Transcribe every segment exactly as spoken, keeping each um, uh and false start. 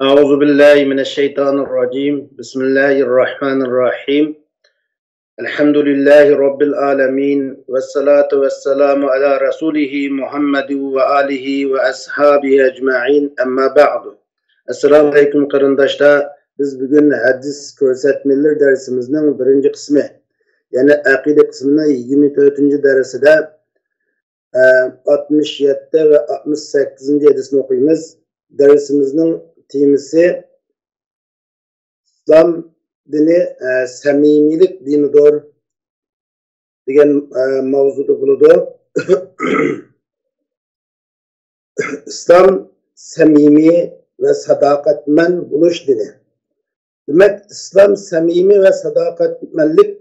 أعوذ بالله من الشيطان الرجيم. بسم الله الرحمن الرحيم. الحمد لله رب العالمين. والصلاة والسلام على رسوله محمد وآله وأصحابه أجمعين. أما بعد. ئەسسالامۇ ئەلەيكۇم، قېرىنداشلار. بىز بۈگۈن ھەدىس كۆرسەتمىلىرى دەرسىمىزنىڭ بىرىنچى قىسمى، يەنى ئەقىدە قىسمىنىڭ يىگىرمە تۆتىنچى دەرسىدە، ئە، ئاتمىش يەتتە ۋە ئاتمىش سەككىزىنچى ھەدىسنى ئوقۇيمىز. دەرسىمىزنىڭ تېمىسى ئىسلام دىنى، ئە، سەمىمىيلىك دىنىدۇر دېگەن، ئە، ماۋزۇدا بولىدۇ. ئىسلام سەمىمىي ۋە ساداقەتمەن بولۇش دىنى. دېمەك، ئىسلام سەمىمىي ۋە ساداقەتمەنلىك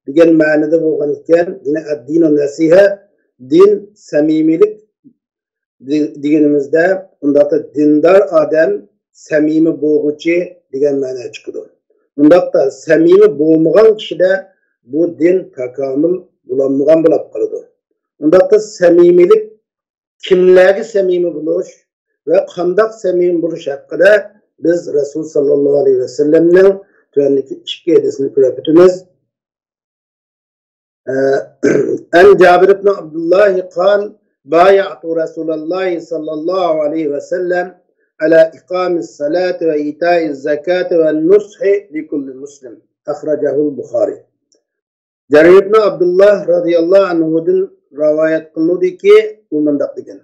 دېگەن مەنىدە بولغان ئىكەن. يەنى ئەددىنۇ نەسىھە، دىن سەمىمىيلىك دې-، دېگىنىمىزدە، ئۇنداقتا دىندار ئادەم سەمىمىي بولغۇچى دېگەن مەنە چىقىدۇ. ئۇنداقتا سەمىمىي بولمىغان كىشىدە بۇ دىن تاكامۇل بولالمىغان بولۇپ قالىدۇ. ئۇنداقتا سەمىمىيلىك، كىملەرگە سەمىمىي بولۇش ۋە قانداق سەمىمىي بولۇش ھەققىدە بىز رەسۇل ساللاللاھۇ ئەلەيھى ۋەسەللەمنىڭ تۆۋەندىكى ئىككى ھەدىسىنى كۆرۈپ ئۆتىمىز. عن جابر بن عبد الله قال: بايعت رسول الله صلى الله عليه وسلم على إقام الصلاة وإيتاء الزكاة والنصح لكل مسلم. أخرجه البخاري. جابر بن عبد الله رضي الله عنهدىن رىۋايەت قىلىنىدۇكى، ئۇ مۇنداق دېگەن: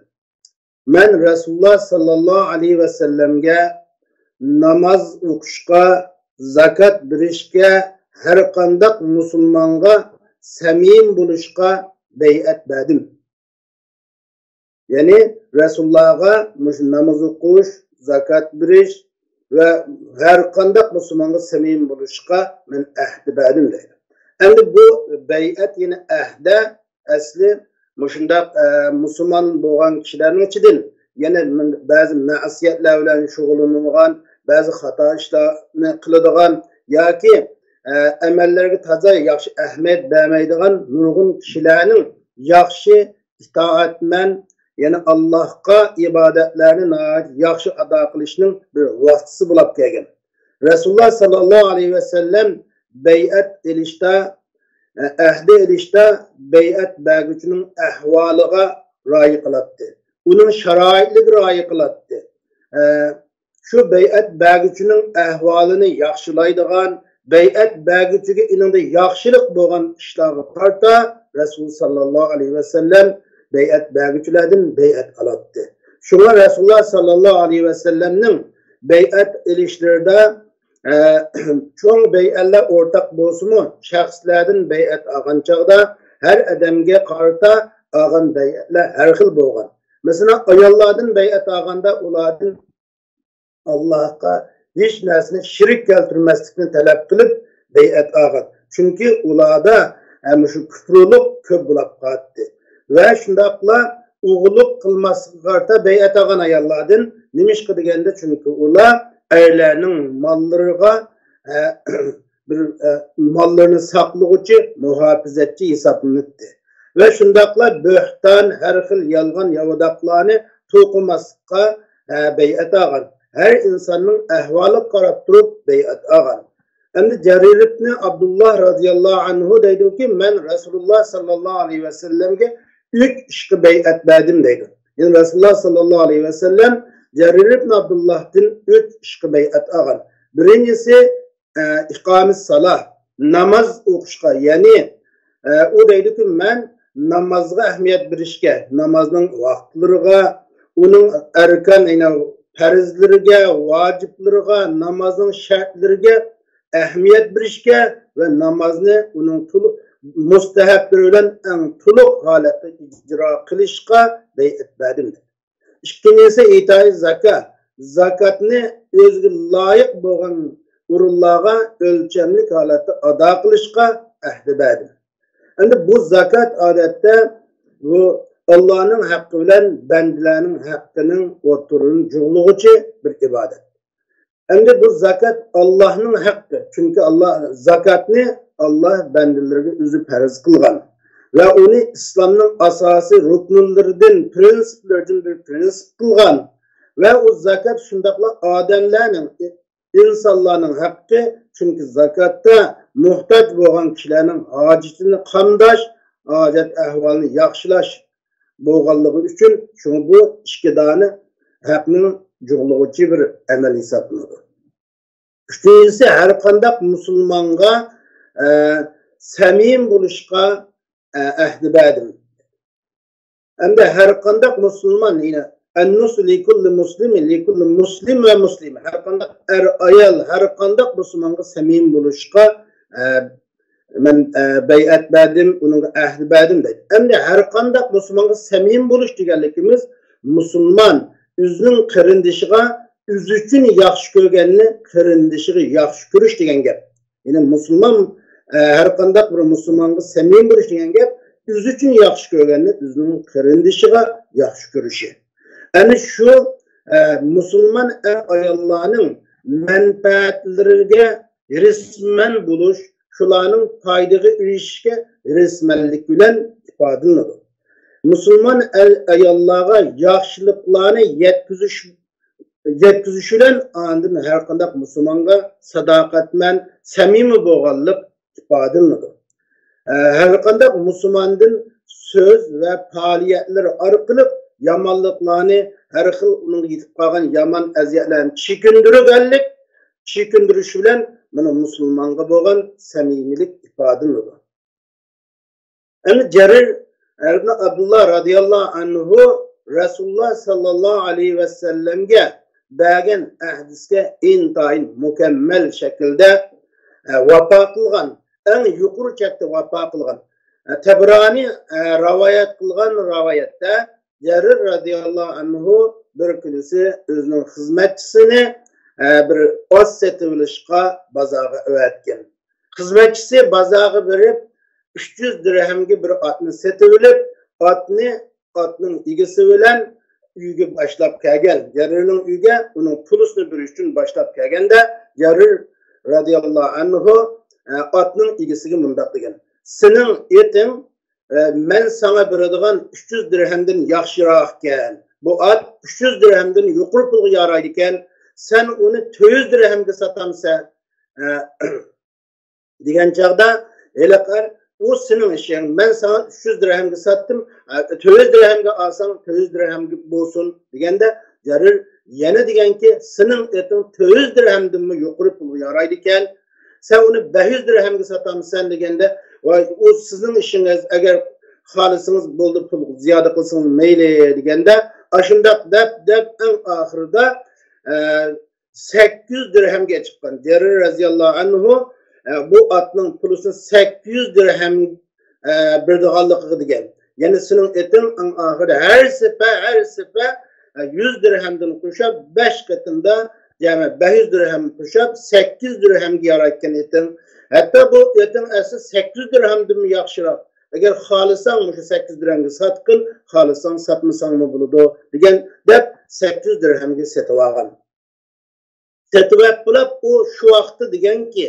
مەن رەسۇلۇللا ساللاللاھۇ ئەلەيھى ۋەسەللەمگە ناماز ئوقۇشقا، زاكات بېرىشكە، ھەرقانداق مۇسۇلمانغا سەمىمىي بولۇشقا بەيئەت بەردىم. يەنى رەسۇلۇللاغا مۇشۇ ناماز ئوقۇش، زاكات بېرىش ۋە ھەرقانداق مۇسۇلمانغا سەمىمىي بولۇشقا مەن ئەھدە بەردىم دەيدۇ. ئەمدى بۇ بەيئەت، يەنى ئەھدە ئەسلى مۇشۇنداق، ئە، مۇسۇلمان بولغان كىشىلەرنىڭ ئىچىدىن يەنە مۇن-، بەزى مەسىيەتلەر بىلەن شۇغۇللىنىدىغان، بەزى خاتا ئىشلارنى قىلىدىغان ياكى، ئە، ئەمەللەرگە تازا ياخشى ئەھمىيەت بەرمەيدىغان نۇرغۇن كىشىلەرنىڭ ياخشى ئىتائەتمەن، يەنى ئاللاھقا ئىبادەتلەرنى ناھايىتى ياخشى ئادا قىلىشنىڭ بىر ۋاسىتىسى بولۇپ كەلگەن. رەسۇلۇللا ساللاللاھۇ ئەلەيھى ۋەسەللەم بەيئەت ئېلىشتا، ئەھدە ئېلىشتا بەيئەت بەرگۈچىنىڭ ئەھۋالىغا رىئايە قىلاتتى. ئۇنىڭ شارائىتلىرىغا رىئايە قىلاتتى. ئە، شۇ بەيئەت بەرگۈچىنىڭ ئەھۋالىنى ياخشىلايدىغان، بەيئەت بەرگۈچىگە ئېنىڭدە ياخشىلىق بولغان ئىشلارغا قارىتا رەسۇل ساللاللاھۇ ئەلەيھى ۋەسەللەم بەيئەت بەرگۈچىلەردىن بەيئەت ئالاتتى. شۇڭا رەسۇلۇللا ساللاللاھۇ ئەلەيھى ۋەسەللەمنىڭ بەيئەت ئېلىشلىرىدا، ئە، چوڭ بەيئەتلەر ئورتاق بولسىمۇ، شەخسلەردىن بەيئەت ئالغان چاغدا ھەر ئادەمگە قارىتا ئالغان بەيئەتلەر ھەر خىل بولغان. مەسىلەن، ئاياللاردىن بەيئەت ئالغاندا ئۇلاردىن ئاللاھقا ھېچ نەرسىنى شېرىك كەلتۈرمەسلىكنى تەلەپ قىلىپ بەيئەت ئالغان. چۈنكى ئۇلاردا، ئە، مۇشۇ كۇپرۇلۇق كۆپ بولۇپ قالاتتى. ۋە شۇنداقلا ئوغرىلىق قىلماسلىققا قارىتا بەيئەت ئالغان ئاياللاردىن. نېمىشقا دېگەندە، چۈنكى ئۇلار ئەرلەرنىڭ ماللىرىغا، ئە، بىر، ئە، ماللىرىنى ساقلىغۇچى، مۇھاپىزەتچى ھېسابلىناتتى. ۋە شۇنداقلا بۆھتان، ھەر خىل يالغان ياۋىداقلارنى توقۇماسلىققا، ئە، بەيئەت ئالغان. ھەر ئىنساننىڭ ئەھۋالىغا قاراپ تۇرۇپ بەيئەت ئالغان. ئەمدى جەرىر ئىبنى ئابدۇللا رازىياللاھۇ ئەنھۇ دەيدۇكى، مەن رەسۇلۇللا ساللاللاھۇ ئەلەيھى ۋەسەللەمگە ئۈچ ئىشقا بەيئەت بەردىم دەيدۇ. يەنى رەسۇلۇللا ساللاللاھۇ ئەلەيھى ۋەسەللەم جەرىر ئىبنى ئابدۇللاھتىن ئۈچ ئىشقا بەيئەت ئالغان. بىرىنچىسى، ئە، ئىقامىس سالا، ناماز ئوقۇشقا، يەنى، ئە، ئۇ دەيدۇكى، مەن نامازغا ئەھمىيەت بېرىشكە، نامازنىڭ ۋاقىتلىرىغا، ئۇنىڭ ئەركان، يەنى پەرزلىرىگە، ۋاجىپلىرىغا، نامازنىڭ شەرتلىرىگە ئەھمىيەت بېرىشكە ۋە نامازنى ئۇنىڭ تولۇق مۇستەھەپلىرى بىلەن ئەڭ تولۇق ھالەتتە ئىجرا قىلىشقا بەيئەت بەردىم. ئىككىنچىسى، ئىتائى زاكا، زاكاتنى ئۆزىگە لايىق بولغان ئورۇنلارغا ئۆلچەملىك ھالەتتە ئادا قىلىشقا ئەھدە بەردىم. ئەمدى بۇ زاكات، ئادەتتە، بۇ ئاللانىڭ ھەققى بىلەن بەندىلەرنىڭ ھەققىنىڭ ئوتتۇرىنى جۇغلىغۇچى بىر ئىبادەت. ئەمدى بۇ زاكات ئاللانىڭ ھەققى. چۈنكى ئاللا، زاكاتنى ئاللا بەندىلىرىگە ئۆزى پەرز قىلغان ۋە ئۇنى ئىسلامنىڭ ئاساسىي رۇكنلىرىدىن، پرىنسىپلىرىدىن بىر پرىنسىپ قىلغان. ۋە ئۇ زاكات شۇنداقلا ئادەملەرنىڭ، ئىنسانلارنىڭ ھەققى، چۈنكى زاكاتتا موھتاج بولغان كىشىلەرنىڭ ھاجىتىنى قامداش، ھاجەت ئەھۋالىنى ياخشىلاش بولغانلىقى ئۈچۈن، شۇڭا بۇ ئىككى دانە ھەقنىڭ جۇغلىغۇچى بىر ئەمەل ھېسابلىنىدۇ. ئۈچىنچىسى، ھەر قانداق مۇسۇلمانغا، ئە، سەمىمىي بولۇشقا، ئە، ئەھدى بەردىم. ئەمدى ھەر قانداق مۇسۇلمان، يەنى، «ئەننۇسۇ لىكۇللى مۇسلىمىن، لىكۇللى مۇسلىم ۋە مۇسلىمە.» ھەر قانداق ئەر-ئايال، ھەر قانداق مۇسۇلمانغا سەمىمىي بولۇشقا، ئە، مەن، ئە، بەيئەت بەردىم، ئۇنىڭغا ئەھدى بەردىم دەيدۇ. ئەمدى ھەر قانداق مۇسۇلمانغا سەمىمىي بولۇش دېگەنلىكىمىز، مۇسۇلمان ئۆزىنىڭ قېرىندىشىغا ئۆزى ئۈچۈن ياخشى كۆرگەننى قېرىندىشىغا ياخشى كۆرۈش دېگەن گەپ. يەنى مۇسۇلمان، ئە، ھەر قانداق بىر مۇسۇلمانغا سەمىمىي بولۇش دېگەن گەپ، ئۆزى ئۈچۈن ياخشى كۆرگەننى ئۆزىنىڭ قېرىندىشىغا ياخشى كۆرۈشى. ئەنە شۇ، ئە، مۇسۇلمان ئەر-ئاياللارنىڭ مەنپەئەتلىرىگە ھېرىسمەن بولۇش، شۇلارنىڭ پايدىغا ئېرىشىشكە ھېرىسمەنلىك بىلەن ئىپادىلىنىدۇ. مۇسۇلمان ئەر-ئاياللارغا ياخشىلىقلارنى يەتكۈزۈش، يەتكۈزۈش بىلەن ئاندىن ھەر قانداق مۇسۇلمانغا ساداقەتمەن، سەمىمىي بولغانلىق ئىپادىلىنىدۇ. ئە، ھەر قانداق مۇسۇلماندىن سۆز ۋە پائالىيەتلىرى ئارقىلىق يامانلىقلارنى، ھەر خىل ئۇنىڭغا يېتىپ قالغان يامان ئەزىيەتلەرنى چېكىندۈرگەنلىك، چېكىندۈرۈش بىلەن مانا مۇسۇلمانغا بولغان سەمىمىيلىك ئىپادىلىنىدۇ. ئەمدى جەرىر ئىبن ئابدۇللا رازىياللاھۇ ئەنھۇ رەسۇلۇللا ساللاللاھۇ ئەلەيھى ۋەسەللەمگە بەرگەن ئەھدىسىگە ئىنتايىن مۇكەممەل شەكىلدە، ئە، ۋاپا قىلغان، ئەڭ يۇقىرى چەكتە ۋاپا قىلغان. ئە، تەبرانى، ئە، رىۋايەت قىلغان رىۋايەتتە جەرىر رازىياللاھۇ ئەنھۇ بىر كۈنىسى ئۆزىنىڭ خىزمەتچىسىنى، ئە، بىر ئات سېتىۋېلىشقا بازارغا ئەۋەتكەن. خىزمەتچىسى بازارغا بېرىپ، ئۈچ يۈز دىرھەمگە بىر ئاتنى سېتىۋېلىپ، ئاتنى ئاتنىڭ ئىگىسى بىلەن ئۆيگە باشلاپ كەلگەن. جەرىرنىڭ ئۆيىگە ئۇنىڭ پۇلىسىنى بېرىش ئۈچۈن باشلاپ كەلگەندە، جەرىر رازىياللاھۇ ئەنھۇ، ئە، ئاتنىڭ ئىگىسىگە مۇنداق دېگەن: «سېنىڭ ئېتىڭ، ئە، مەن ساڭا بېرىدىغان ئۈچ يۈز دىرھەمدىن ياخشىراق ئىكەن. بۇ ئات ئۈچ يۈز دىرھەمدىن يۇقىرى پۇلغا يارايدىكەن. سەن ئۇنى تۆت يۈز دىرھەمگە ساتامسەن؟» ئە، دېگەن چاغدا ھېلىقى ئەر: «ئۇ سېنىڭ ئىشىڭ، مەن ساڭا ئۈچ يۈز دىرھەمگە ساتتىم، ئە، تۆت يۈز دىرھەمگە ئالساڭ، تۆت يۈز دىرھەمگە بولسۇن» دېگەندە، جەرىر يەنە دېگەنكى: «سېنىڭ ئېتىڭ تۆت يۈز دىرھەمدىنمۇ يۇقىرى پۇلغا يارايدىكەن، سەن ئۇنى بەش يۈز دىرھەمگە ساتامسەن؟» دېگەندە، «ۋاي، ئۇ سىزنىڭ ئىشىڭىز، ئەگەر خالىسىڭىز بولدى، پۇل زىيادە قىلسىڭىز مەيلى» دېگەندە، ئاشۇنداق دەپ، دەپ، ئەڭ ئاخىرىدا، ئە، سەككىز يۈز دىرھەمگە چىققان. جەرىر رەزىياللاھۇ ئەنھۇ، ئە، بۇ ئاتنىڭ پۇلىسىنى سەككىز يۈز دىرھەم، ئە، بېرىدىغانلىقىغا دېگەن. يەنى سېنىڭ ئېتىڭ ئەڭ ئاخىرىدا ھەر سېپە، ھەر سېپە، ئە، يۈز دىرھەمدىن قوشاپ، بەش قېتىمدا، جەمئىي بەش يۈز دىرھەم قوشاپ، سەككىز يۈز دىرھەمگە يارايدىكەن ئېتىڭ. ھەتتا بۇ ئېتىڭ ئەسلى سەككىز يۈز دىرھەمدىنمۇ ياخشىراق. ئەگەر خالىساڭ، مۇشۇ سەككىز يۈز دىرھەمگە ساتقىن، خالىساڭ ساتمىساڭمۇ بولىدۇ، دېگەن دەپ، سەككىز يۈز دىرھەمگە سېتىۋالغان. سېتىۋەپ بولۇپ، ئۇ شۇ ۋاقىتتا دېگەنكى،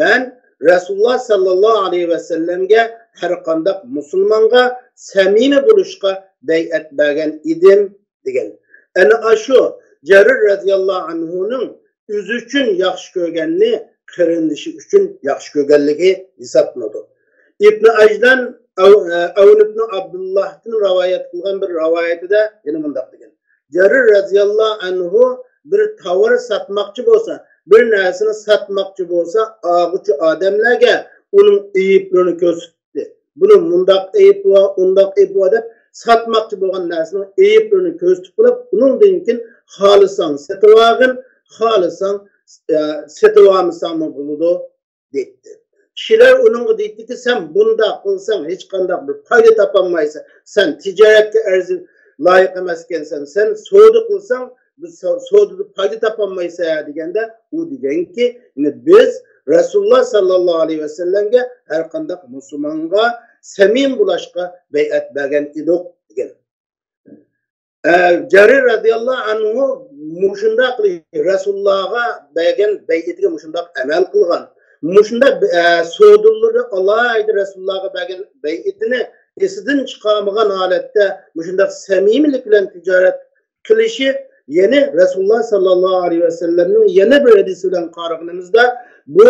«مەن رەسۇلۇللا ساللاللاھۇ ئەلەيھى ۋەسەللەمگە ھەر قانداق مۇسۇلمانغا سەمىمىي بولۇشقا بەيئەت بەرگەن ئىدىم» دېگەن. ئەنە ئاشۇ جەرىر رەزىياللاھۇ ئەنھۇنىڭ ئۆزى ئۈچۈن ياخشى كۆرگەننى قېرىندىشى ئۈچۈن ياخشى كۆرگەنلىكى ھېسابلىنىدۇ. ئىبن ئەجلان ئەۋ-، ئەۋن ئىبن ئابدۇللاھتىن رىۋايەت قىلغان بىر رىۋايىتىدە يەنە مۇنداق دېگەن: جەرىر رەزىياللاھۇ ئەنھۇ بىر تاۋار ساتماقچى بولسا، بىر نەرسىنى ساتماقچى بولسا، ئالغۇچى ئادەملەرگە ئۇنىڭ ئەيىبلىرىنى كۆرسىتىپ، بۇنىڭ مۇنداق ئەيىبى بار، ئۇنداق ئەيىبى بار دەپ ساتماقچى بولغان نەرسىنىڭ ئەيىبلىرىنى كۆرسىتىپ بولۇپ، ئۇنىڭدىن كېيىن خالىساڭ سېتىۋالغىن، خالىساڭ، ئە، سېتىۋالمىساڭمۇ بولىدۇ، دەيتتى. كىشىلەر ئۇنىڭغا دەيتتىكى، سەن بۇنداق قىلساڭ ھېچقانداق بىر پايدا تاپالمايسەن، سەن تىجارەتكە ئەرزى-، لايىق ئەمەسكەنسەن، سەن سودا قىلساڭ، بىز سو-، سودىدا پايدا تاپالمايسەن دېگەندە، ئۇ دېگەنكى، يەنى بىز رەسۇلۇللا ساللاللاھۇ ئەلەيھى ۋەسەللەمگە ھەر قانداق مۇسۇلمانغا سەمىمىي بولۇشقا بەيئەت بەرگەن ئىدۇق دېگەن. ئە، جەرىر رەزىياللاھۇ ئەنھۇ مۇشۇنداق قىلىپ رەسۇلۇللاغا بەرگەن بەيئىتىگە مۇشۇنداق ئەمەل قىلغان. مۇشۇنداق، ئە، سودىلىرى ئالاھىدە رەسۇلۇللاغا بەرگەن بەيئىتىنى ئېسىدىن چىقارمىغان ھالەتتە مۇشۇنداق سەمىمىيلىك بىلەن تىجارەت قىلىشى يەنى رەسۇلۇللا ساللاللاھۇ ئەلەيھى ۋەسەللەمنىڭ يەنە بىر ھەدىسى بىلەن قارىغىنىمىزدا، بۇ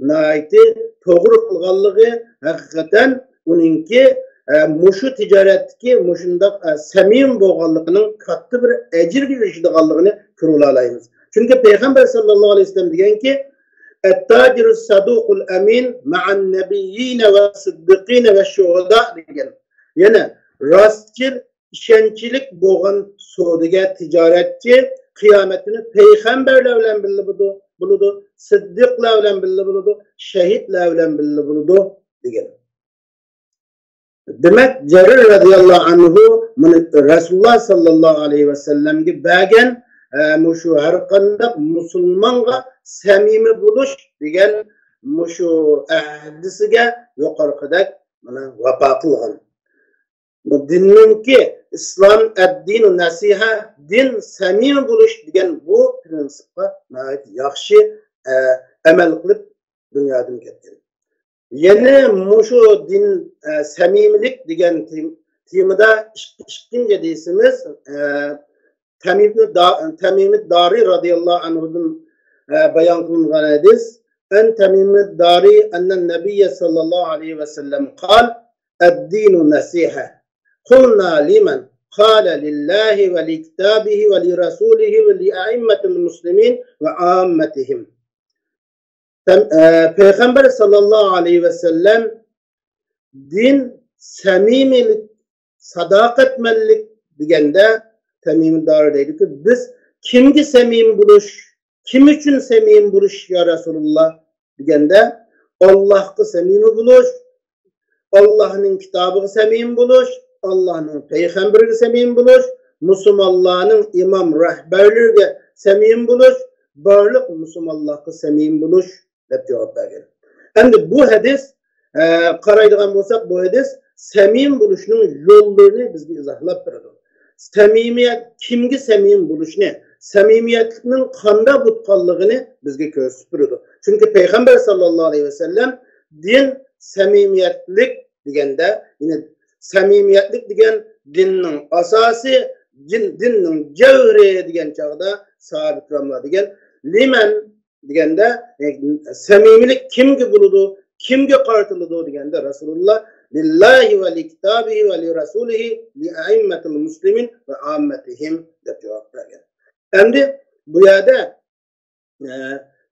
ناھايىتى توغرا قىلغانلىقى، ھەقىقەتەن ئۇنىڭكى، ئە، مۇشۇ تىجارەتتىكى مۇشۇنداق، ئە، سەمىمىي بولغانلىقىنىڭ كاتتا بىر ئەجىرگە ئېرىشىدىغانلىقىنى كۆرۈۋالالايمىز. چۈنكى پەيغەمبەر ساللاللاھۇ ئەلەيھى ۋەسەللەم دېگەنكى، «ئەتتاجىرۇ سەدۇقۇل ئەمىن مەئەن نەبىييىنە ۋە سىددىقىنە ۋە شۇھەدا» دېگەن. يەنى راستچىل، ئىشەنچلىك بولغان سودىگەر، تىجارەتچى قىيامەت كۈنى پەيغەمبەرلەر بىلەن بىللە بولىدۇ، بولىدۇ، سىددىقلار بىلەن بىللە بولىدۇ، شەھىدلەر بىلەن بىللە بولىدۇ، دېگەن. دېمەك، جەرىر رەزىياللاھۇ ئەنھۇ مۇنى رەسۇلۇللا ساللاللاھۇ ئەلەيھى ۋەسەللەمگە بەرگەن، ئە، مۇشۇ ھەر قانداق مۇسۇلمانغا سەمىمىي بولۇش دېگەن مۇشۇ ئەھدىسىگە يۇقىرىقىدەك مانا ۋاپا قىلغان. بۇ دىننىڭكى، ئىسلام، ئەددىنۇ نەسىھە، دىن سەمىمىي بولۇش دېگەن بۇ پىرىنسىپقا ناھايىتى ياخشى، ئە، ئەمەل قىلىپ دۇنيادىن كەتكەن. يەنە مۇشۇ دىن، ئە، سەمىمىيلىك دېگەن تېم-، تېمىدا ئىك-، ئىككىنچى ھەدىسىمىز، ئە، تەمىمنى دا-، تەمىمىت دارى رەزىياللاھۇ ئەنھۇدىن، ئە، بايان قىلىنغان ھەدىس. عن تميم الداري أن النبي صلى الله عليه وسلم قال: الدين النصيحة. قلنا: لمن؟ قال: لله ولكتابه ولرسوله ولأئمة المسلمين وعامتهم. پەيغەمبەر ساللاللاھۇ ئەلەيھى ۋەسەللەم دىن سەمىمىيلىك، ساداقەتمەنلىك دېگەندە، تەمىمىدار دەيدۇكى، بىز كىمگە سەمىمىي بولۇش، كىم ئۈچۈن سەمىمىي بولۇش يا رەسۇلۇللا دېگەندە، ئاللاھقا سەمىمىي بولۇش، ئاللاھنىڭ كىتابىغا سەمىمىي بولۇش، ئاللاھنىڭ پەيغەمبىرىگە سەمىمىي بولۇش، مۇسۇلمانلارنىڭ ئىمام رەھبەرلىرىگە سەمىمىي بولۇش، بارلىق مۇسۇلمانلارغا سەمىمىي بولۇش دەپ جاۋاب بەرگەن. ئەمدى بۇ ھەدىس، ئە، قارايدىغان بولساق، بۇ ھەدىس سەمىمىي بولۇشنىڭ يوللىرىنى بىزگە ئىزاھلاپ بېرىدۇ. سەمىمىيەت، كىمگە سەمىمىي بولۇشنى، سەمىمىيەتلىكنىڭ قانداق بولۇپ قالغىنىنى بىزگە كۆرسىتىپ بېرىدۇ. چۈنكى پەيغەمبەر ساللاللاھۇ ئەلەيھى ۋەسەللەم دىن سەمىمىيەتلىك دېگەندە، يەنى سەمىمىيەتلىك دېگەن دىننىڭ ئاساسى، دىن، دىننىڭ جەۋھىرى دېگەن چاغدا ساھابە كىراملار دېگەن، لىمەن دېگەندە، ئە، سەمىمىيلىك كىمگە بولىدۇ، كىمگە قارىتىلىدۇ دېگەندە، رەسۇلۇللا لىللاھى ۋە لىكىتابىھى ۋە لىرەسۇلىھى لىئەئىممەتىل مۇسلىمىن ۋە ئاممەتىھىم دەپ جاۋاب بەرگەن. ئەمدى بۇ يەردە، ئە،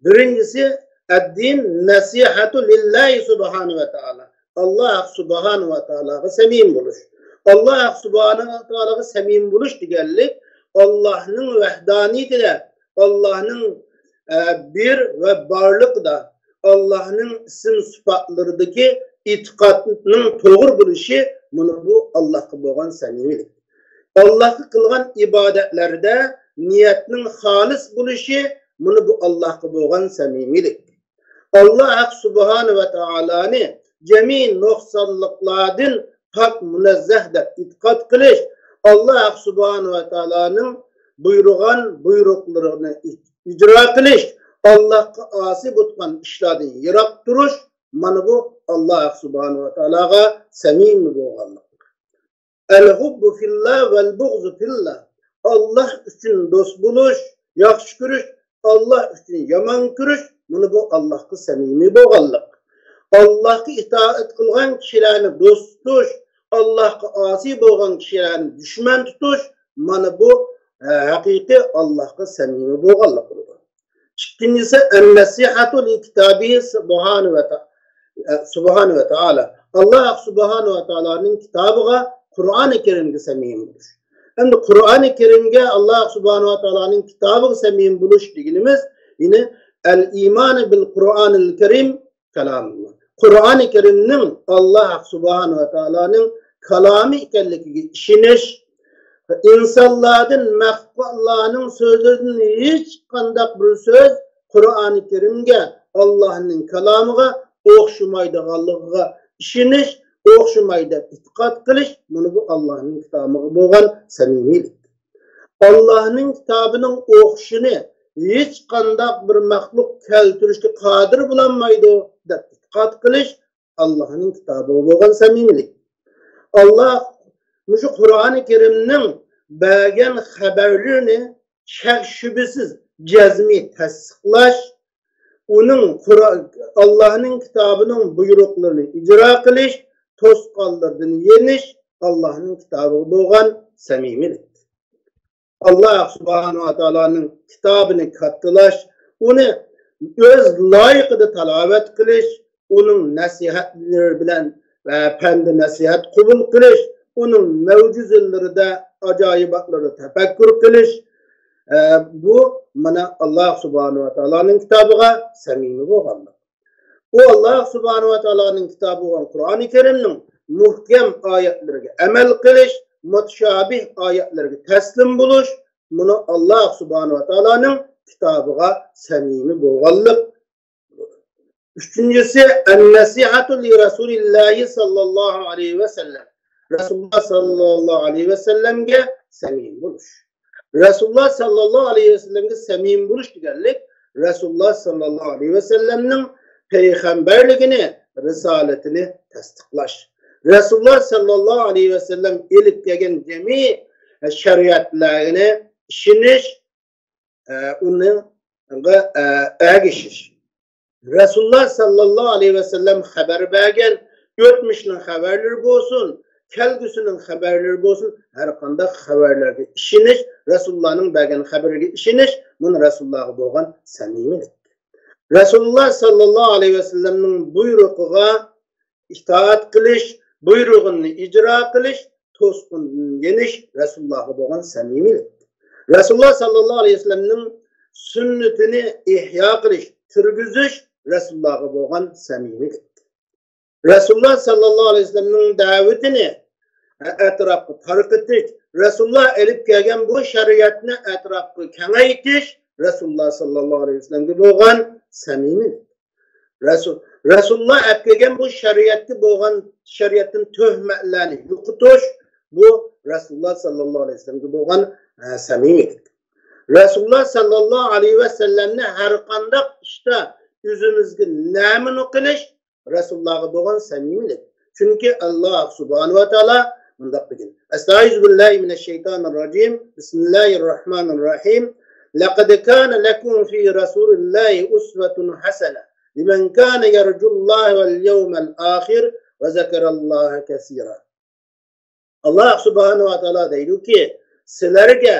بىرىنچىسى، ئەددىن نەسىھەتۇ لىللاھى سۇبھانە ۋە تائالا. ئاللاھ سۇبھانە ۋە تائالاغا سەمىمىي بولۇش. ئاللاھ سۇبھانە ۋە تائالاغا سەمىمىي بولۇش دېگەنلىك، ئاللاھنىڭ ۋەھدانىيىتىدە، ئاللاھنىڭ، ئە، بىر ۋە بارلىقىدا، ئاللاھنىڭ ئىسىم سۈپەتلىرىدىكى ئېتىقادنىڭ توغرا بولۇشى، مانا بۇ ئاللاھقا بولغان سەمىمىيلىك. ئاللاھقا قىلغان ئىبادەتلەردە نىيەتنىڭ خالىس بولۇشى، مانا بۇ ئاللاھقا بولغان سەمىمىيلىك. ئاللاھ سۇبھانە ۋە تائالانى جەمئىي نۇقسانلىقلاردىن پاك، مۇنەززەھ دەپ ئېتىقاد قىلىش، ئاللاھ سۇبھانە ۋە تائالانىڭ بۇيرۇغان بۇيرۇقلىرىنى ئىجرا قىلىش، ئاللاھقا ئاسىي بولغان ئىشلاردىن يىراق تۇرۇش، مانا بۇ ئاللاھ سۇبھانە ۋە تائالاغا سەمىمىي بولغانلىق. ئەل ھۇببۇ فىللا ۋەل بۇغزۇ فىللا. ئاللاھ ئۈچۈن دوست بولۇش، ياخشى كۆرۈش، ئاللاھ ئۈچۈن يامان كۆرۈش، مانا بۇ ئاللاھقا سەمىمىي بولغانلىق. ئاللاھقا ئىتائەت قىلغان كىشىلەرنى دوست تۇتۇش، ئاللاھقا ئاسىي بولغان كىشىلەرنى دۈشمەن تۇتۇش، مانا بۇ، ئە، ھەقىقىي ئاللاھقا سەمىمىي بولغانلىق بولىدۇ. ئىككىنچىسى، ئەن-نەسىھەتۇ لىكىتابىھى سۇبھانە ۋە تا-، سۇبھانە ۋە تائالا. ئاللاھ سۇبھانە ۋە تائالانىڭ كىتابىغا، قۇرئانى كەرىمگە سەمىمىي بولۇش. ئەمدى قۇرئانى كەرىمگە، ئاللاھ سۇبھانە ۋە تائالانىڭ كىتابىغا سەمىمىي بولۇش دېگىنىمىز، يەنى ئەل ئىمانى بىل قۇرئانىل كەرىم كالامۇللا. قۇرئانى كەرىمنىڭ ئاللاھ سۇبھانە ۋە تائالانىڭ كالامى ئىكەنلىكىگە ئىشىنىش، ئىنسانلاردىن مەخلۇقلارنىڭ سۆزلىرىدىن ھېچقانداق بىر سۆز قۇرئانى كەرىمگە، ئاللاھنىڭ كالامىغا ئوخشىمايدىغانلىقىغا ئىشىنىش، ئوخشىمايدۇ دەپ ئېتىقاد قىلىش، مانا بۇ ئاللاھنىڭ كىتابىغا بولغان سەمىمىيلىك. ئاللاھنىڭ كىتابىنىڭ ئوخشىشىنى ھېچقانداق بىر مەخلۇق كەلتۈرۈشكە قادىر بولالمايدۇ دەپ ئېتىقاد قىلىش، ئاللاھنىڭ كىتابىغا بولغان سەمىمىيلىك. ئاللاھ مۇشۇ قۇرئانى كەرىمنىڭ بەرگەن خەۋەرلىرىنى شەك-شۈبھىسىز جەزمىي تەستىقلاش، ئۇنىڭ قۇرئا-، ئاللاھنىڭ كىتابىنىڭ بۇيرۇقلىرىنى ئىجرا قىلىش، توسقانلىرىدىن يېنىش، ئاللاھنىڭ كىتابىغا بولغان سەمىمىيلىك. ئاللاھ سۇبھانەھۇ ۋە تائالانىڭ كىتابىنى كاتتىلاش، ئۇنى ئۆز لايىقىدا تىلاۋەت قىلىش، ئۇنىڭ نەسىھەتلىرى بىلەن ۋە پەند نەسىھەت قوبۇل قىلىش، ئۇنىڭ مۆجىزىلىرىدە، ئاجايىباتلىرىدا تەپەككۇر قىلىش، ئە، بۇ مانا ئاللاھ سۇبھانەھۇ ۋە تائالانىڭ كىتابىغا سەمىمىي بولغانلىق. ئۇ ئاللاھ سۇبھانەھۇ ۋە تائالانىڭ كىتابى بولغان قۇرئانى كەرىمنىڭ مۇھكەم ئايەتلىرىگە ئەمەل قىلىش، مۇتەشابىھ ئايەتلەرگە تەسلىم بولۇش، مۇنۇ ئاللاھ سۇبھانەھۇ ۋە تائالانىڭ كىتابىغا سەمىمىي بولغانلىق. ئۈچىنچىسى، ئەن-نەسىھەتۇ لىرەسۇلىللاھى ساللاللاھۇ ئەلەيھى ۋەسەللەم. رەسۇلۇللاھ ساللاللاھۇ ئەلەيھى ۋەسەللەمگە سەمىمىي بولۇش. رەسۇلۇللاھ ساللاللاھۇ ئەلەيھى ۋەسەللەمگە سەمىمىي بولۇش دېگەنلىك، رەسۇلۇللاھ ساللاللاھۇ ئەلەيھى ۋەسەللەمنىڭ پەيغەمبەرلىكىنى، رىسالىتىنى تەستىقلاش. رەسۇلۇللاھ ساللاللاھۇ ئەلەيھى ۋەسەللەم ئېلىپ كەلگەن جەمئىي شەرىئەتلەرنى ئىشىنىش، ئە، ئۇنىڭغا، ئە، ئەگىشىش. رەسۇلۇللاھ ساللاللاھۇ ئەلەيھى ۋەسەللەم خەۋەر بەرگەن ئۆتمۈشنىڭ خەۋەرلىرى بولسۇن، كەلگۈسىنىڭ خەۋەرلىرى بولسۇن، ھەر قانداق خەۋەرلەرگە ئىشىنىش، رەسۇلۇللاھنىڭ بەرگەن خەۋىرىگە ئىشىنىش، مۇنۇ رەسۇلۇللاھقا بولغان سەمىمىيلىك. رەسۇلۇللاھ ساللاللاھۇ ئەلەيھى ۋەسەللەمنىڭ بۇيرۇقىغا ئىتائەت قىلىش، بۇيرۇغىنى ئىجرا قىلىش، توسقۇندىن يېنىش، رەسۇلۇللاھقا بولغان سەمىمىيلىك. رەسۇلۇللاھ ساللاللاھۇ ئەلەيھى ۋەسەللەمنىڭ سۈننىتىنى ئىھيا قىلىش، تۇرغۇزۇش، رەسۇلۇللاھقا بولغان سەمىمىيلىك. رەسۇلۇللاھ ساللاللاھۇ ئەلەيھى ۋەسەللەمنىڭ دەۋىتىنى ئەتراپقا تارقىتىش، رەسۇلۇللاھ ئېلىپ كەلگەن بۇ شەرىئەتنى ئەتراپقا كېڭەيتىش، رەسۇلۇللاھ ساللاللاھۇ ئەلەيھى ۋەسەللەمگە بولغان سەمىمىيلىك. رەسۇل، رەسۇلۇللاھ ئەپ كەلگەن بۇ شەرىئەتكە بولغان، شەرىئەتتىن تۆھمەتلەرنى يوقىتىش، بۇ رەسۇلۇللاھ ساللاللاھۇ ئەلەيھى ۋەسەللەمگە بولغان، ئە، سەمىمىيلىك. رەسۇلۇللاھ ساللاللاھۇ ئەلەيھى ۋەسەللەمنى ھەر قانداق ئىشتا ئۆزىمىزگە نەمۇنە قىلىش، رەسۇلۇللاھقا بولغان سەمىمىيلىك. چۈنكى ئاللاھ سۇبھانەھۇ ۋە تائالا مۇنداق دېگەن. ئەستەئىزۇ بىللاھى مىنەششەيتانىر راجىم. بىسمىللاھىر راھمانىر راھىم. لەقەد كانە لەكۇم فى رەسۇلىللاھى ئۇسۋەتۇن ھەسەنە لىمەن كانە يەرجۇللاھە ۋەل يەۋمەل ئاخىر ۋە زەكەرەللاھە كەسىرا. ئاللاھ سۇبھانەھۇ ۋە تائالا دەيدۇكى، سىلەرگە،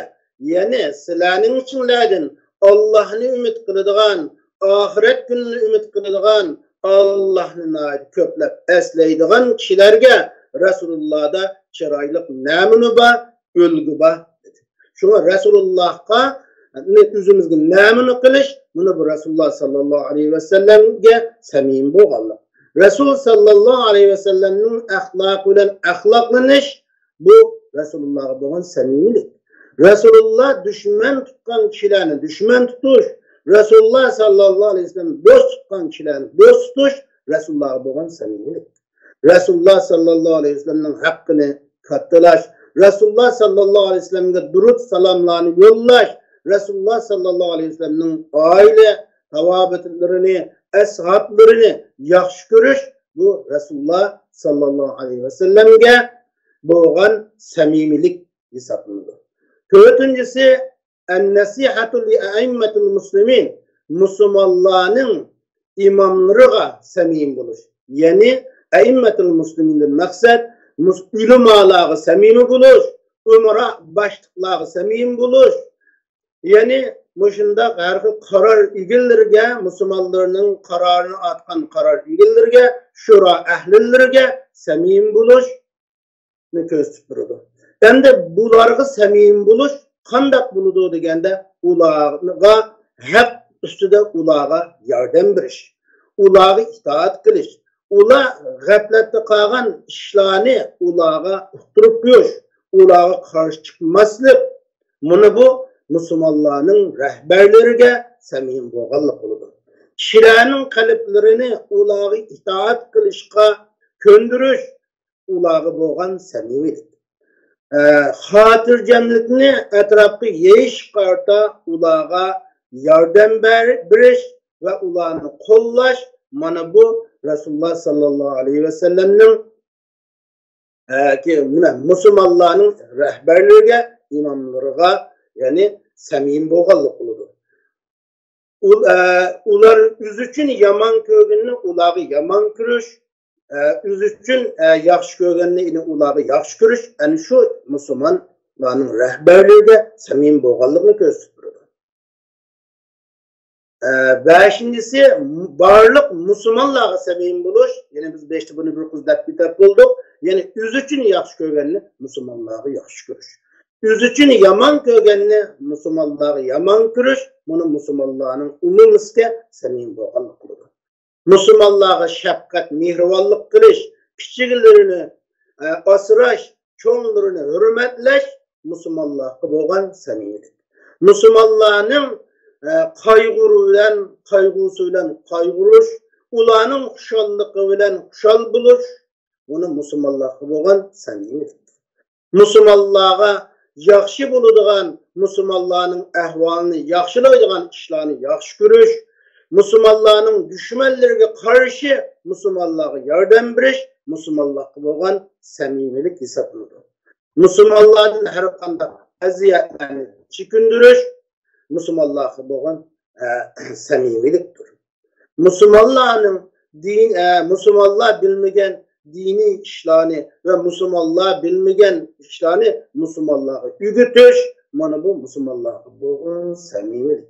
يەنى سىلەرنىڭ ئىچىڭلاردىن ئاللاھنى ئۈمىد قىلىدىغان، ئاخىرەت كۈنىنى ئۈمىد قىلىدىغان، ئاللاھنى ناھايىتى كۆپلەپ ئەسلەيدىغان كىشىلەرگە رەسۇلۇللاھدا چىرايلىق نەمۇنە بار، ئۈلگە بار. شۇڭا رەسۇلۇللاھقا ئۆزىمىزگە نەمۇنە قىلىش، مانا بۇ رەسۇلۇللاھ ساللاللاھۇ ئەلەيھى ۋەسەللەمگە سەمىمىي بولغانلىق. رەسۇل ساللاللاھۇ ئەلەيھى ۋەسەللەمنىڭ ئەخلاقى بىلەن ئەخلاقلىنىش، بۇ رەسۇلۇللاھقا بولغان سەمىمىيلىك. رەسۇلۇللاھ دۈشمەن تۇتقان كىشىلەرنى دۈشمەن تۇتۇش، رەسۇلۇللاھ ساللاللاھۇ ئەلەيھى ۋەسەللەم دوست تۇتقان كىشىلەرنى دوست تۇتۇش، رەسۇلۇللاھقا بولغان سەمىمىيلىك. رەسۇلۇللاھ ساللاللاھۇ ئەلەيھى ۋەسەللەمنىڭ ھەققىنى كاتتىلاش، رەسۇلۇللاھ ساللاللاھۇ ئەلەيھى ۋەسەللەمگە دۇرۇت سالاملارنى يوللاش، رەسۇلۇللاھ ساللاللاھۇ ئەلەيھى ۋەسەللەمنىڭ ئائىلە تاۋابىئاتلىرىنى، ئەسھابلىرىنى ياخشى كۆرۈش، بۇ رەسۇلۇللاھ ساللاللاھۇ ئەلەيھى ۋەسەللەمگە بولغان سەمىمىيلىك ھېسابلىنىدۇ. تۆتىنچىسى، ئەن-نەسىھەتۇ لىئەئىممەتىل مۇسلىمىن، مۇسۇلمانلارنىڭ ئىماملىرىغا سەمىمىي بولۇش. يەنى ئەئىممەتۇل مۇسلىمىندىن مەقسەت مۇس-، ئۆلىمالارغا سەمىمىي بولۇش، ئۇمرا باشلىقلارغا سەمىمىي بولۇش. يەنى مۇشۇنداق ھەر خىل قارار ئىگىلىرىگە، مۇسۇلمانلارنىڭ قارارىنى ئاتقان قارار ئىگىلىرىگە، شورا ئەھلىلىرىگە سەمىمىي بولۇش. كۆرسىتىپ بېرىدۇ. ئەمدى بۇلارغا سەمىمىي بولۇش قانداق بولىدۇ دېگەندە، ئۇلارغا ھەق ئۈستىدە ئۇلارغا ياردەم بېرىش، ئۇلارغا ئىتائەت قىلىش، ئۇلار غەپلەتتە قالغان ئىشلارنى ئۇلارغا ئۇقتۇرۇپ قويۇش، ئۇلارغا قارشى چىقماسلىق، مانا بۇ مۇسۇلمانلارنىڭ رەھبەرلىرىگە سەمىمىي بولغانلىق بولىدۇ. كىشىلەرنىڭ قەلبلىرىنى ئۇلارغا ئىتائەت قىلىشقا كۆندۈرۈش، ئۇلارغا بولغان سەمىمىيلىك. ئە، خاتىرجەملىكنى ئەتراپقا يېيىشقا قارىتا ئۇلارغا ياردەم بەر-، بېرىش ۋە ئۇلارنى قوللاش، مانا بۇ رەسۇلۇللاھ ساللاللاھۇ ئەلەيھى ۋەسەللەمنىڭ، ئە، كى-، مۇسۇلمانلارنىڭ رەھبەرلىرىگە، ئىماملىرىغا، يەنى سەمىمىي بولغانلىق بولىدۇ. ئۇل-، ئە، ئۇلار ئۆزى ئۈچۈن يامان كۆرگەننى ئۇلارغا يامان كۆرۈش، ئە، ئۆزى ئۈچۈن، ئە، ياخشى كۆرگەننى يەنە ئۇلارغا ياخشى كۆرۈش، ئەنە شۇ مۇسۇلمانلارنىڭ رەھبەرلىرىگە سەمىمىي بولغانلىقىنى كۆرسىتىپ بېرىدۇ. ئە، بەشىنچىسى، بارلىق مۇسۇلمانلارغا سەمىمىي بولۇش. يەنە بىز بەشتە بۇنى بىر قىز دەپ كېتىپ بولدۇق. يەنى ئۆزى ئۈچۈن ياخشى كۆرگەننى مۇسۇلمانلارغا ياخشى كۆرۈش. ئۆزى ئۈچۈن يامان كۆرگەننى مۇسۇلمانلارغا يامان كۆرۈش، مۇنۇ مۇسۇلمانلارنىڭ ئومۇمىيلىققا سەمىمىي بولغانلىق قىلىدۇ. مۇسۇلمانلارغا شەپقەت، مېھرىبانلىق قىلىش، كىچىكلىرىنى، ئە، ئاسراش، چوڭلىرىنى ھۆرمەتلەش مۇسۇلمانلارغا بولغان سەمىمىيلىك. مۇسۇلمانلارنىڭ، ئە، قايغۇرۇ بىلەن، قايغۇسى بىلەن قايغۇرۇش، ئۇلارنىڭ خۇشاللىقى بىلەن خۇشال بولۇش، بۇنى مۇسۇلمانلارغا بولغان سەمىمىيلىك. مۇسۇلمانلارغا ياخشى بولىدىغان، مۇسۇلمانلارنىڭ ئەھۋالىنى ياخشىلايدىغان ئىشلارنى ياخشى كۆرۈش، مۇسۇلمانلارنىڭ دۈشمەنلىرىگە قارشى مۇسۇلمانلارغا ياردەم بېرىش مۇسۇلمانلارغا بولغان سەمىمىيلىك ھېسابلىنىدۇ. مۇسۇلمانلاردىن ھەر قانداق ئەزىيەتلەرنى چېكىندۈرۈش مۇسۇلمانلارغا بولغان، ئە، سەمىمىيلىكتۇر. مۇسۇلمانلارنىڭ دىن، ئە، مۇسۇلمانلار بىلمىگەن دىنىي ئىشلارنى ۋە مۇسۇلمانلار بىلمىگەن ئىشلارنى مۇسۇلمانلارغا ئۆگىتىش، مانا بۇ مۇسۇلمانلارغا بولغان سەمىمىيلىك.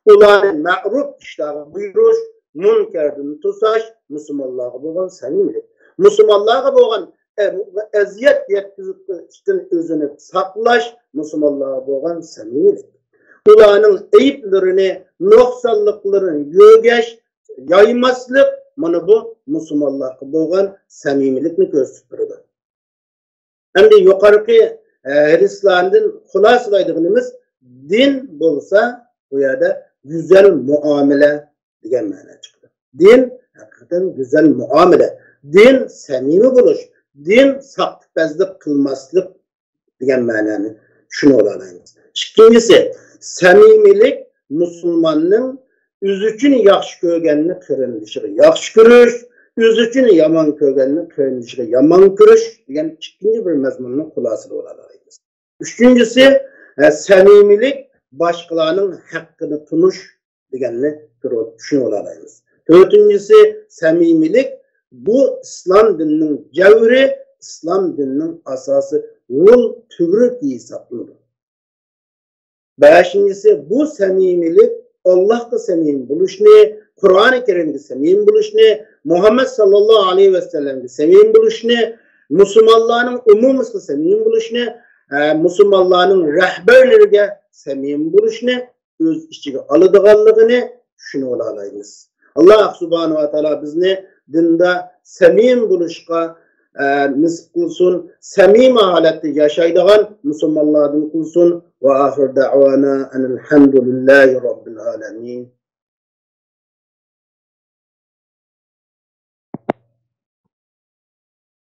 ئۇلارنى مەرۇپ ئىشلارغا بۇيرۇش، مۇنكەردىن توساش مۇسۇلمانلارغا بولغان سەمىمىيلىك. مۇسۇلمانلارغا بولغان ئە-، ئەزىيەت يەتكۈزۈشتىن ئۆزىنى ساقلاش مۇسۇلمانلارغا بولغان سەمىمىيلىك. ئۇلارنىڭ ئەيىبلىرىنى، نۇقسانلىقلىرىنى يۆگەش، يايماسلىق، مانا بۇ مۇسۇلمانلارغا بولغان سەمىمىيلىكنى كۆرسىتىپ بېرىدۇ. ئەمدى يۇقىرىقى، ئە، ھەدىسلاردىن خۇلاسىلايدىغىنىمىز، دىن بولسا بۇ يەردە گۈزەل مۇئامىلە دېگەن مەنە چىقىدۇ. دىن ھەقىقەتەن گۈزەل مۇئامىلە. دىن سەمىمىي بولۇش، دىن ساختىپەزلىك قىلماسلىق دېگەن مەنىنى چۈشىنىۋالالايمىز. ئىككىنچىسى، سەمىمىيلىك مۇسۇلماننىڭ ئۆزى ئۈچۈن ياخشى كۆرگەننى قېرىندىشىغا ياخشى كۆرۈش، ئۆزى ئۈچۈن يامان كۆرگەننى قېرىندىشىغا يامان كۆرۈش دېگەن ئىككىنچى بىر مەزمۇننى خۇلاسىلىۋالالايمىز. ئۈچىنچىسى، ئە، سەمىمىيلىك باشقىلارنىڭ ھەققىنى تونۇش دېگەننى چۈشىنىۋالالايمىز. تۆتىنچىسى، سەمىمىيلىك بۇ ئىسلام دىنىنىڭ جەۋھىرى، ئىسلام دىنىنىڭ ئاساسى، غول تۈۋرۈك ھېسابلىنىدۇ. بەشىنچىسى، بۇ سەمىمىيلىك ئاللاھقا سەمىمىي بولۇشنى، قۇرئانى كەرىمگە سەمىمىي بولۇشنى، مۇھەممەد ساللاللاھۇ ئەلەيھى ۋەسەللەمگە سەمىمىي بولۇشنى، مۇسۇلمانلارنىڭ ئومۇمىيلىقىغا سەمىمىي بولۇشنى، ئە، مۇسۇلمانلارنىڭ رەھبەرلىرىگە سەمىمىي بولۇشنى ئۆز ئىچىگە ئالىدىغانلىقىنى چۈشىنىۋالالايمىز. ئاللاھ سۇبھانەھۇ ۋە تائالا بىزنى دىندا سەمىمىي بولۇشقا، ئە، نېسىپ قىلسۇن، سەمىمىي ھالەتتە ياشايدىغان مۇسۇلمانلاردىن قىلسۇن. ۋە ئاخىر دەئۋانا ئەنىل ھەمدۇلىللاھى رەببىل ئالەمىن.